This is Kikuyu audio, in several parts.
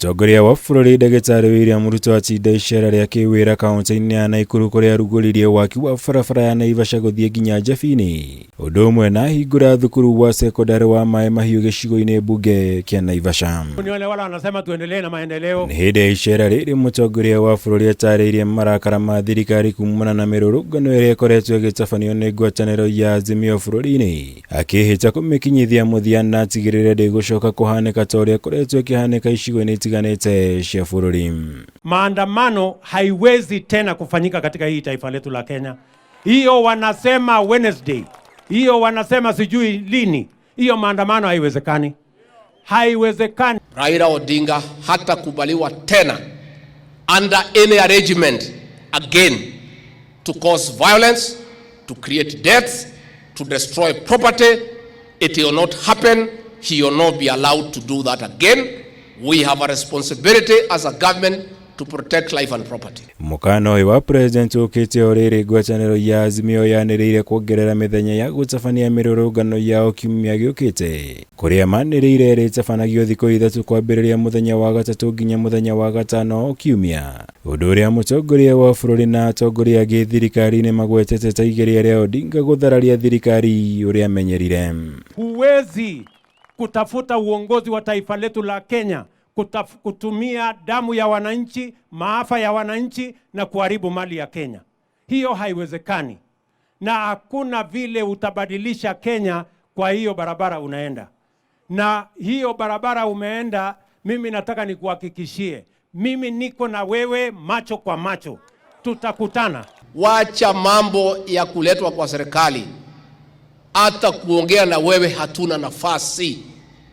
Mũtongoria wa bũrũri Ndagĩtarĩ William Ruto atinda icera rĩa kĩwĩra kaunti-inĩ ya Naikuru kũrĩa arugũririe waki wa barabara ya Naivasha gũthiĩ nginya Njabini, ũndũ ũmwe na ahingũra thukuru wa sekondarĩ wa Maĩ Mahiũ gĩcigo-inĩ mbunge kĩa Naivasha. Ni wale wala wanasema tuendelee na maendeleo. Nĩ hĩndĩ ya icera rĩrĩ mũtongoria wa bũrũri atarĩirie marakara ma thirikari kumana na mĩrũrũngano ĩrĩa ĩkoretwo ĩgĩtabanio nĩ ngwatanĩro ya Azimio bũrũri-inĩ, akĩhĩta kũmĩkinyithia mũthia na atigĩrĩre ndĩgũcoka kũhanĩka ta ũrĩa ĩkoretwo ĩkĩhanĩka icigo-inĩ itiganĩte cia bũrũri. Maandamano haiwezi tena kufanyika katika hii taifa letu la Kenya. Hiyo wanasema Wednesday, hiyo wanasema sijui lini, hiyo maandamano haiwezekani, haiwezekani. Raila Odinga hatakubaliwa tena under any arrangement again to cause violence, to create deaths, to destroy property. It will not happen. He will not be allowed to do that again. We have a responsibility as a government to protect life and property. Mũkana ũyũ wa president ũkĩte o rĩrĩ ngwatanĩro ya Azimio yanĩrĩire kuongerera mĩthenya ya gũtabania mĩrũrũngano yao kiumia gĩũkĩte, kũrĩa manĩrĩire ĩrĩtabanagio thikũ 3 kwambĩrĩria mũthenya wa gatatũ nginya mũthenya wa gatano o kiumia, ũndũ ũrĩa mũtongoria wa bũrũri na atongoria angĩ thirikari-inĩ magwetete ta igeria rĩa Odinga gũthararia thirikari ũrĩa amenyerire. Huwezi kutafuta uongozi wa taifa letu la Kenya kutumia damu ya wananchi, maafa ya wananchi na kuharibu mali ya Kenya. Hiyo haiwezekani. Na hakuna vile utabadilisha Kenya kwa hiyo barabara unaenda. Na hiyo barabara umeenda, mimi nataka nikuhakikishie, mimi niko na wewe macho kwa macho. Tutakutana. Wacha mambo ya kuletwa kwa serikali. Hata kuongea na wewe hatuna nafasi.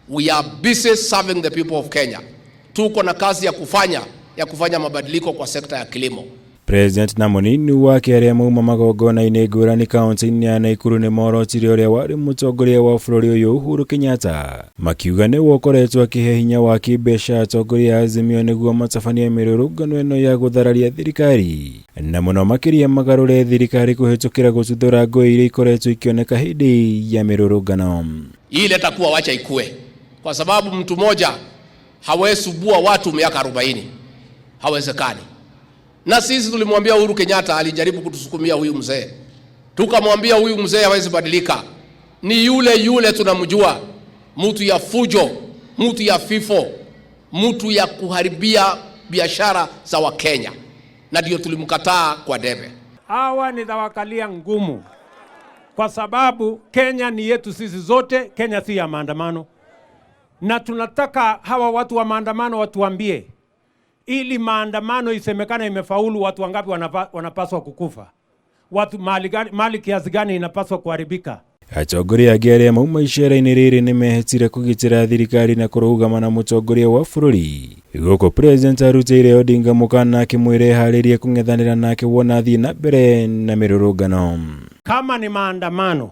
We are busy serving the people of Kenya. Tuko na kazi ya kufanya mabadiliko kwa sekta ya kilimo. President na mũnini wake arĩa mauma magongona-inĩ ngũrani kaunti-inĩ ya Naikuru nĩ morotire ũrĩa warĩ mũtongoria wa bũrũri ũyũ Uhuru Kenyatta, makiuga nĩwe ũkoretwo akĩhe hinya wa kĩmbeca atongoria a Azimio nĩguo matabanie mĩrũrũngano ĩno ya gũthararia thirikari, na mũno makĩria magarũre thirikari kũhĩtũkĩra gũtuthũra ngũĩ iria ikoretwo ikĩoneka hĩndĩ ya mĩrũrũngano. Ile takuwa wacha ikue, kwa sababu mtu mmoja hawezi bua watu miaka 40, hawezekani. Na sisi tulimwambia Uhuru Kenyatta, alijaribu kutusukumia huyu mzee, tukamwambia huyu mzee hawezi badilika, ni yule yule tunamjua, mtu ya fujo, mtu ya vifo, mtu ya kuharibia biashara za Wakenya, na ndio tulimkataa kwa debe. Hawa nitawakalia ngumu, kwa sababu Kenya ni yetu sisi zote. Kenya si ya maandamano, na tunataka hawa watu wa maandamano watuambie, ili maandamano isemekane imefaulu, watu wangapi wanapaswa kukufa, watu mali gani, mali kiasi gani inapaswa kuharibika. Atongoria angĩ arĩa mauma icera-inĩ rĩrĩ nĩ mehĩtire kũgitĩra thirikari na kũrũgama na mũtongoria wa bũrũri, gũkũ president arutĩire Odinga mũkana akĩmwĩra eharĩrie kũng'ethanĩra nake wona athiĩ na mbere na mĩrũrũngano. Kama ni maandamano,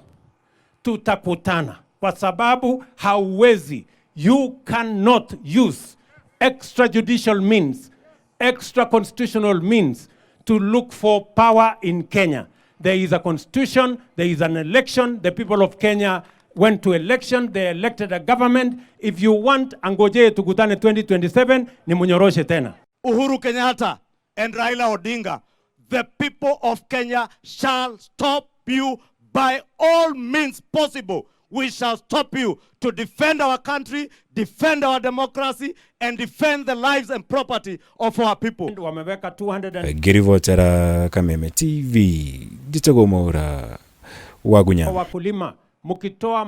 tutakutana, kwa sababu hauwezi, you cannot use extrajudicial means, extra constitutional means to look for power in Kenya. There is a constitution, there is an election, the people of Kenya went to election, they elected a government. If you want, angojee tukutane 2027 ni munyoroshe tena. Uhuru Kenyatta and Raila Odinga, the people of Kenya shall stop you by all means possible. We shall stop you to defend our country, defend our democracy, and defend the lives and property of our people. Wameweka 200 and Ngĩribotera Kameme TV, njĩtagwo Mwaura Wagunya. Wakulima mkitoa